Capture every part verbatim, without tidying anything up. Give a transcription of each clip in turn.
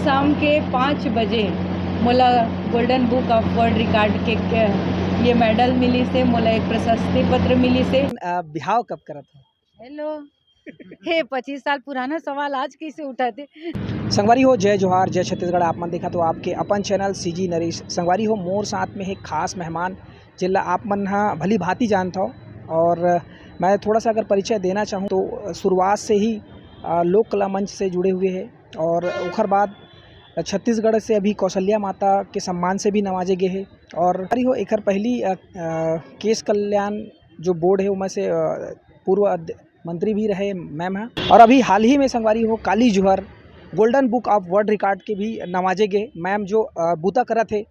शाम के पाँच बजे मोला Golden Book of World Record के, के ये मेडल मिलिस हे, मोला एक प्रशस्ति पत्र मिलिस हे। अ, बिहाव कब करत हो? हेलो, हे पच्चीस साल पुराना सवाल आज कैसे उठाते? संगवारी हो, जय जोहार, जय छत्तीसगढ़। आप मन देखत हो आपके अपन चैनल सीजी नरेश। संगवारी हो, मोर साथ में हे खास मेहमान, जेला आप मन ह भली भांति जानत हो। और मैं थोड़ा सा अगर परिचय देना चाहूँ तो शुरुआत से ही, अ, लोक कला मंच से जुड़े हुए हे और ओखर बाद छत्तीसगढ़ से अभी कौशल्या माता के सम्मान से भी नवाजे गए हे। और संगवारी हो, एकर पहली, अ, अ, केश कल्याण जो बोर्ड हे, ओमा से, अ, पूर्व अध-, मंत्री भी रहे मैम ह। और अभी हाल ही में संगवारी हो, काली जुहर Golden Book of World Record के भी नवाजे गए। मैम जो, अ, बूता करत हे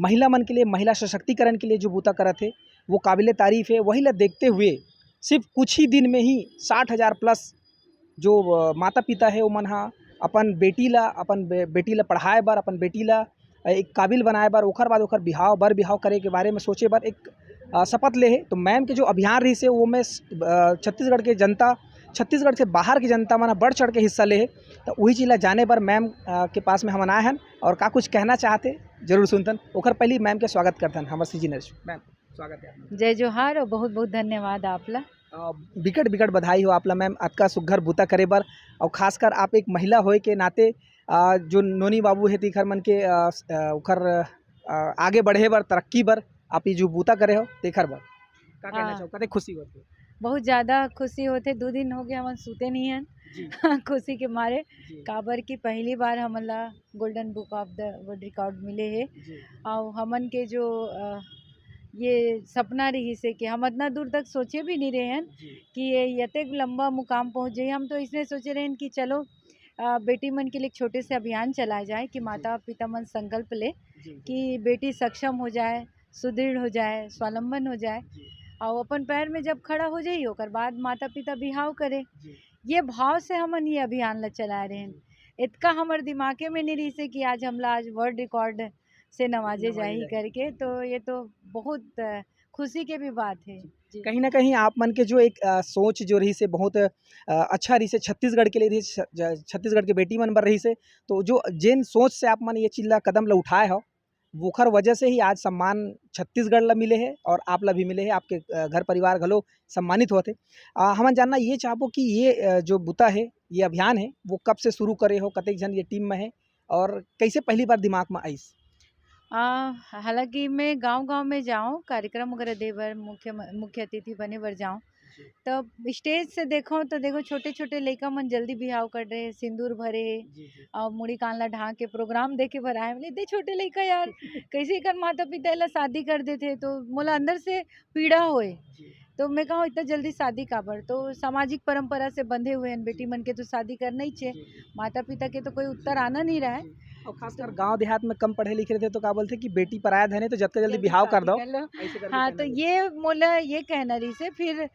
महिला मन के लिए, महिला सशक्तिकरण के लिए जो बूता करत हे, वो काबिले तारीफ हे। वही ला देखते हुए सिर्फ कुछ ही दिन में ही साठ हजार प्लस जो, अ, माता पिता हे, ओमन ह अपन बेटी ला, अपन बे-, बेटी ला पढ़ाए बर, अपन बेटी ला एक काबिल बनाए बर, ओखर बाद ओखर बिहाव, बर बिहाव करे के बारे में सोचे बर एक, अ, शपथ ले हे। तो मैम के जो अभियान रहिस हे, वो में स-, अ, छत्तीसगढ़ के जनता, छत्तीसगढ़ से बाहर के जनता मन ह बढ़ चढ़ के हिस्सा ले हे। तो वही चीज ला जाने बर मैम, अ, के पास में हमन आए हन और का कुछ कहना चाहते, जरूर सुनतन। ओखर पहली मैम के स्वागत करथन हमर सीजी नरेश। मैम, स्वागत है आपका। जय जोहार और बहुत बहुत धन्यवाद आप ला। अ, बिकट बिकट बधाई हो आप ला मैम, अतका सुग्घर बूता करे बर, और खासकर आप एक महिला होए के नाते, अ, जो नोनी बाबू हे तेखर मन के, अ, स-, अ, ओखर, अ, आगे बढ़े बर, तरक्की बर आप ये जो बूता करे हो तेखर बर का कहना हाँ। चाहो, कते खुशी होत हे? बहुत ज्यादा खुशी होत हे, दू दिन हो गए हमन सूते नहीं हन जी। खुशी के मारे, जी। काबर कि पहली बार हमन ला Golden Book of the World Record मिले हे। जी। और हमन के जो, अ, ये सपना रहिस हे कि हम इतना दूर तक सोचे भी नहीं रहे हन जी। कि ये यतेक लंबा मुकाम पहुँच जाए। हम तो इसने सोचे रहे हन कि चलो, अ, बेटी मन के लिए एक छोटे से अभियान चलाए जाए कि जी। माता पिता मन संकल्प ले जी, जी। कि बेटी सक्षम हो जाए, सुदृढ़ हो जाए, स्वावलंबन हो जाए जी। और अपन पैर में जब खड़ा हो जाई, ओकर बाद माता पिता बिहाव करे। जी। ये भाव से हमन ये अभियान ला चलाए रहे हन। जी। इतका हमर दिमागे में नहीं रहिस हे कि आज हमला आज World Record से नवाजे नवाजे जाही जाही। करके, तो ये तो बहुत, अ, खुशी के भी बात हे। जी। कहीं ना कहीं आप मन के जो एक, अ, सोच जो रहिस हे बहुत, अ, अच्छा रहिस हे, छत्तीसगढ़ के लिए रहिस हे, छ-, ज-, छत्तीसगढ़ के बेटी मन बर रहिस हे। तो जो जेन सोच से आप मन ये चीज ला, कदम ला उठाए हो, वोखर वजह से ही आज सम्मान छत्तीसगढ़ ला मिले हे और आप ला भी मिले हे, आपके, अ, घर परिवार घलो सम्मानित होत हे। अ, हमन जानना ये चाहबो कि ये, अ, जो बुता हे, ये अभियान हे, वो कब से शुरू करे हो, कतेक झन ये टीम में हे और कैसे पहली बार दिमाग में आइस? अ, हालांकि मैं गांव-गांव में जाऊं, कार्यक्रम वगैरह दे बर, मुख्य म-, मुख्य अतिथि बने बर जाऊं, जी। तब स्टेज से देखो तो देखो छोटे-छोटे लइका मन जल्दी बिहाव कर रहे, सिंदूर भरे हे जी, जी। और मुड़ी कान ला ढांक के प्रोग्राम देखे बर आए। बोले, "इतने छोटे लइका यार, कैसे एकर माता पिता एला शादी कर देथे?" तो मोला अंदर से पीड़ा होए। जी। तो मैं कहूँ, "इतना जल्दी शादी काबर?" तो सामाजिक परंपरा से बंधे हुए हैं, बेटी जी। मन के तो शादी करना ही चाहिए। जी, जी। माता पिता के तो कोई उत्तर आना नहीं रहा है। जी। और खासकर गांव देहात में कम पढ़े लिखे रहिथे तो का बोलथे कि बेटी पराया धन हे तो जतका जल्दी जल्दी बिहाव कर शादी दो। कर लो। ऐसे करके हाँ, कहना तो रहिथे। ये मोला ये कहना रहिस हे, फिर,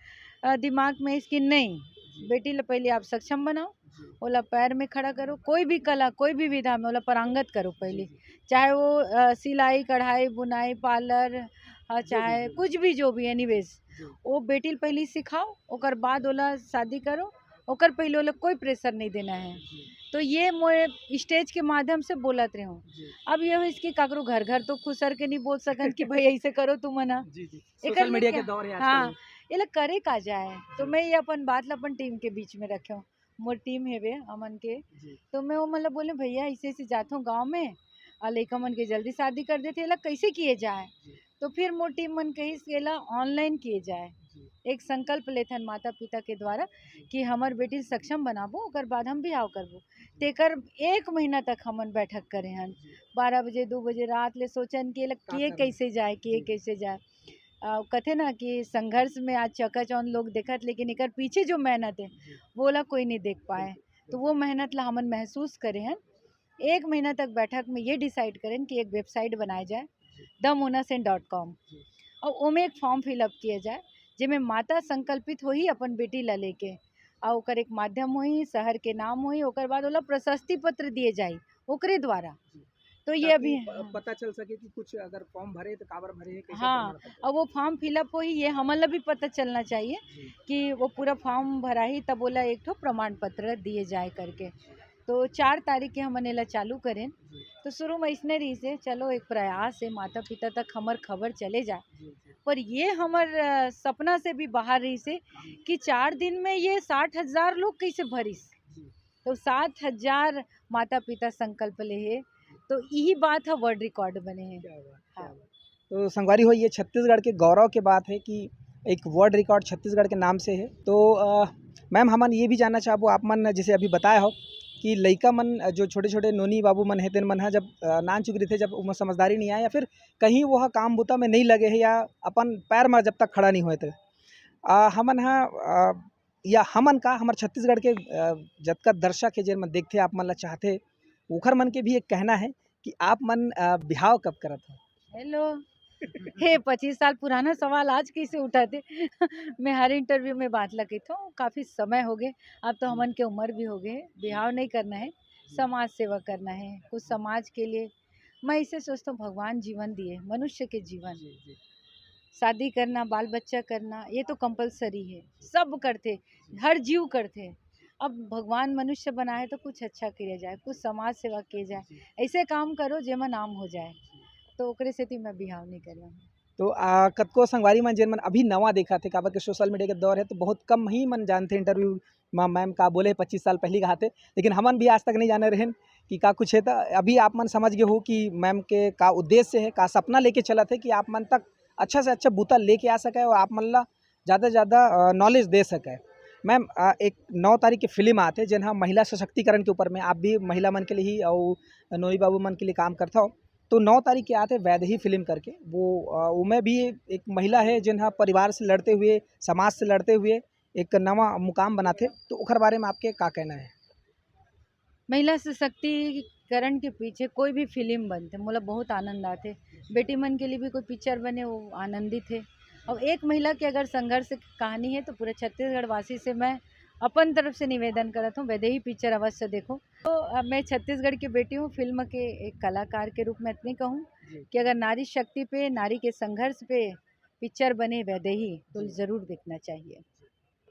अ, दिमाग में इसकी नहीं, जी। बेटी ला पहले आप सक्षम बनाओ, जी। ओला पैर में खड़ा करो, कोई भी कला, कोई भी विधा में ओला पारंगत करो पहले। जी, जी। चाहे वो, अ, सिलाई, कढ़ाई, बुनाई, पार्लर, अ, जो भी, चाहे जो भी। कुछ भी, जो भी, anyways, जी। वो बेटी ला पहले सिखाओ, ओकर बाद ओला शादी करो, ओकर पहले ओला कोई pressure नहीं देना है। जी। तो ये मोए स्टेज के माध्यम से बोलत रहे हूँ। जी। अब ये होइस कि काकरो घर घर तो खुसर के नहीं बोल सकन कि भाई ऐसे करो तुम मना। जी, जी। एकर सोशल में मीडिया के क्या? दौर है आजकल हाँ, में। ये लोग करे का जाए? तो जी। मैं ये अपन बात ला अपन टीम के बीच में रखे हूँ। मोर टीम हेवे अमन के। जी। तो मैं वो मतलब बोले, "भैया ऐसे ऐसे जात हूँ गाँव में और लइका मन के जल्दी शादी कर देथे, एला कैसे किए जाए?" जी। तो फिर मोर टीम मन कहिस, "एला ऑनलाइन किए जाए।" जी। एक संकल्प लेथन माता पिता के द्वारा जी। कि हमर बेटी सक्षम बनाबो, ओकर बाद हम बिहाव करबो। जी। तेकर एक महीना तक हमन बैठक करे हन। जी। बारह बजे, दो बजे रात ले सोचन कि एला का किए करना? कैसे जाए, किए जी। कैसे जाए। अ, कथे ना कि संघर्ष में आज चकाचौंध लोग देखत, लेकिन एकर पीछे जो मेहनत है, जी। वो ला कोई नहीं देख पाए। बिल्कुल, तो बिल्कुल। वो मेहनत ला हमन महसूस करे हन। एक महीना तक बैठक में ये decide करेन कि एक website बनाए जाए, जी। the mona sen dot com। जी। और ओमे एक form fill up किया जाए, जेमे माता संकल्पित होही अपन बेटी ला लेके, और ओकर एक माध्यम होही, शहर के नाम होही, ओकर बाद ओला प्रशस्ति पत्र दिए जाही ओकरे द्वारा। जी। तो ये ताकि अभी प-, पता चल सके कि कुछ अगर form भरे तो काबर भरे हे, कैसे हाँ, प्रमाण पत्र। अब वो form fill up होही, ये हमन ला भी पता चलना चाहिए जी। कि वो पूरा form भराही, तब ओला एक ठो प्रमाण पत्र दिए जाए करके। तो चार तारीख के हमन एला चालू करेन। तो शुरू में इसने रहिस हे, चलो एक प्रयास हे, माता पिता तक हमर खबर चले जाए। पर ये हमर, अ, सपना से भी बाहर रहिस हे कि चार दिन में ये साठ हजार लोग कैसे भरिस। तो सात हजार माता पिता संकल्प ले हे, तो यही बात ह वर्ल्ड रिकॉर्ड बने हे। क्या बात, क्या हाँ। बात। तो संगवारी हो, ये छत्तीसगढ़ के गौरव के बात है कि एक वर्ल्ड रिकॉर्ड छत्तीसगढ़ के नाम से है। तो, अ, मैम, हमन ये भी जानना चाहबो, आप मन जैसे अभी बताए हो कि लइका मन, अ, जो छोटे-छोटे नोनी बाबू मन हे, तेन मन ह जब, अ, नान चुक रहिथे, जब उमर समझदारी नहीं आए या फिर कहीं वो ह काम बुता में नहीं लगे है या अपन पैर में जब तक खड़ा नहीं होए, तो, अ, हमन ह, अ, या हमन का, हमर छत्तीसगढ़ के, अ, जतका दर्शक हे, जेन मन देखथे, आप मन ला चाहथे, ओखर मन के भी एक कहना है कि आप मन, अ, बिहाव कब करत हो? हेलो। हे, पच्चीस साल पुराना सवाल आज कैसे उठाते? मैं हर इंटरव्यू में बात ला कहता हूँ, काफ़ी समय हो गए, अब तो हमन के उम्र भी हो गए, बिहाव नहीं करना है, समाज सेवा करना है, कुछ समाज के लिए। मैं इसे सोचता हूँ, भगवान जीवन दिए, मनुष्य के जीवन, जी, जी। शादी करना, बाल बच्चा करना, ये तो कंपलसरी है, सब करथे, हर जीव करथे। अब भगवान मनुष्य बनाए तो कुछ अच्छा किया जाए, कुछ समाज सेवा किया जाए, जी। ऐसे काम करो जेमा नाम हो जाए, तो ओकरे सेती मैं बिहाव नहीं कर रहा हूँ। तो, आ, कतको संगवारी मन, जेन मन अभी नवा देखत हे, काबर के सोशल मीडिया के दौर है, तो बहुत कम ही मन जानथे इंटरव्यू म मैम का बोले, पच्चीस साल पहली कहाथे, लेकिन हमन भी आज तक नहीं जाने रहेन कि का कुछ है। तो अभी आप मन समझ गए हो कि मैम के का उद्देश्य है, का सपना लेके चलत है कि आप मन तक अच्छा से अच्छा बूता लेके आ सके और आप मन ला ज़्यादा से ज़्यादा, अ, नॉलेज दे सके। मैम, अ, एक नौ तारीख के फिल्म आथे, जेन ह महिला सशक्तिकरण के ऊपर में, आप भी महिला मन के लिए ही अउ नोनी बाबू मन के लिए काम करथव। तो नौ तारीख के आथे वैदेही फिल्म करके, वो, अ, उमे भी एक महिला है, जेन ह परिवार से लड़ते हुए, समाज से लड़ते हुए एक नवा मुकाम बनाथे, तो ओखर बारे में आपके का कहना है? महिला सशक्तिकरण के पीछे कोई भी फिल्म बनथे, मोला बहुत आनंद आथे। बेटी मन के लिए भी कोई पिक्चर बने, वो आनंदित है। और एक महिला के अगर संघर्ष कहानी है, तो पूरे छत्तीसगढ़ वासी से मैं अपन तरफ से निवेदन करत हूँ, वैदेही पिक्चर अवश्य देखो। तो, अ, मैं छत्तीसगढ़ की बेटी हूँ, फिल्म के एक कलाकार के रूप में इतनी कहूँ जी। कि अगर नारी शक्ति पे, नारी के संघर्ष पे पिक्चर बने वैदेही, तो जी। जरूर देखना चाहिए।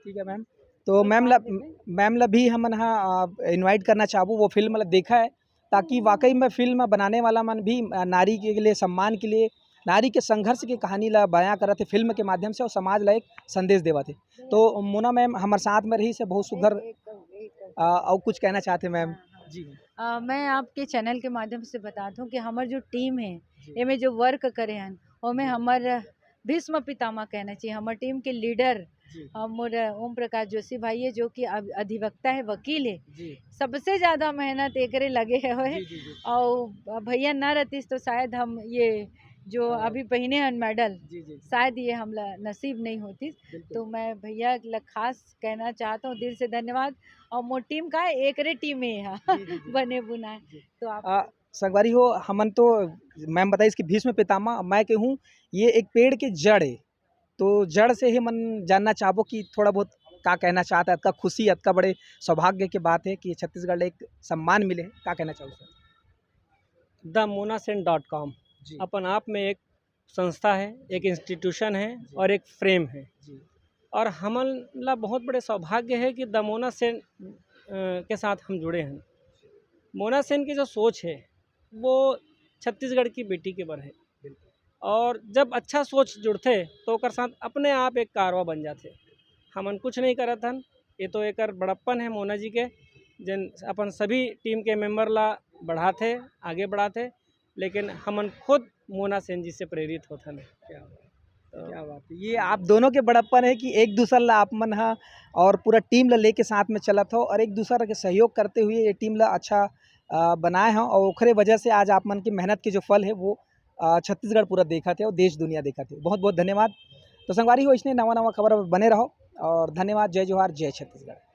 ठीक है मैम। तो तो मैम ला, बात देते हैं। मैम ला भी हमन हा, आ, इनवाइट करना चाहबो, वो फिल्म ला देखा है, ताकि वाकई में फिल्म बनाने वाला मन भी, आ, नारी के लिए, सम्मान के लिए, नारी के संघर्ष की कहानी ला बयां करत है फिल्म के माध्यम से और समाज ला एक संदेश देवत है। तो मोना मैम हमर साथ में रही से बहुत सुघर, एक, एक, एक, आ, और कुछ कहना चाहते मैम? हाँ, हाँ। जी। आ, मैं आपके चैनल के माध्यम से बताता हूँ कि हमर जो टीम है, जी। एमे जो वर्क करे हन, ओमे जी। हमर भीष्म पितामह कहना चाहिए, हमर टीम के लीडर, जी। हमर ओम प्रकाश जोशी भाई है, जो कि अब अधिवक्ता है, वकील है। जी। सबसे ज्यादा मेहनत एकरे लगे हुए है। जी, जी, जी। और भैया ना रहतीस तो शायद हम ये जो हाँ। अभी पहिने हन मेडल, जी, जी। शायद ये हमला नसीब नहीं होतीस। बिल्कुल। तो मैं भैया ला खास कहना चाहता हूँ दिल से धन्यवाद। और मोर टीम का है, एकरे टीम है यहाँ जी, जी, जी। बने बुनाए। जी। तो आप आ, संगवारी हो, हमन तो, मैम बताइस कि भीष्म पितामह, मैं कहूँ ये एक पेड़ के जड़ है। तो जड़ से ही मन जानना चाहबो कि थोड़ा बहुत का कहना चाहत है, अतका खुशी, अतका बड़े सौभाग्य के बात है कि छत्तीसगढ़ ला एक सम्मान मिले है, का कहना चाहू sir? The Mona Sen dot com ji. अपन आप में एक संस्था है, एक इंस्टीट्यूशन है जी। और एक फ्रेम है। जी। और हमन ला बहुत बड़े सौभाग्य है कि द मोना सेन, अ, के साथ हम जुड़े हैं। मोना सेन की जो सोच है, वो छत्तीसगढ़ की बेटी के बर है। बिल्कुल। और जब अच्छा सोच जुड़थे, तो ओकर साथ अपने आप एक कारवा बन जाथे। हमन कुछ नहीं करत हन, ये तो एकर बड़प्पन है मोना जी के, जेन अपन सभी टीम के मेंबर ला बढ़ाथे, आगे बढ़ाथे, लेकिन हमन खुद मोना सेन जी से प्रेरित होथन। क्या बात, तो क्या बात है। ये आप दोनों के बड़प्पन है कि एक दूसर ला आप मन हा और पूरा टीम ला लेके साथ में चलत हो और एक दूसर के सहयोग करते हुए ये टीम ला अच्छा, अ, बनाए हो और ओखरे वजह से आज आप मन की मेहनत के जो फल है वो, अ, छत्तीसगढ़ पूरा देखत है और देश दुनिया देखत है। बहुत बहुत धन्यवाद। तो संगवारी हो, इसने नवा नवा खबर बने रहो और धन्यवाद। जय जोहार, जय छत्तीसगढ़।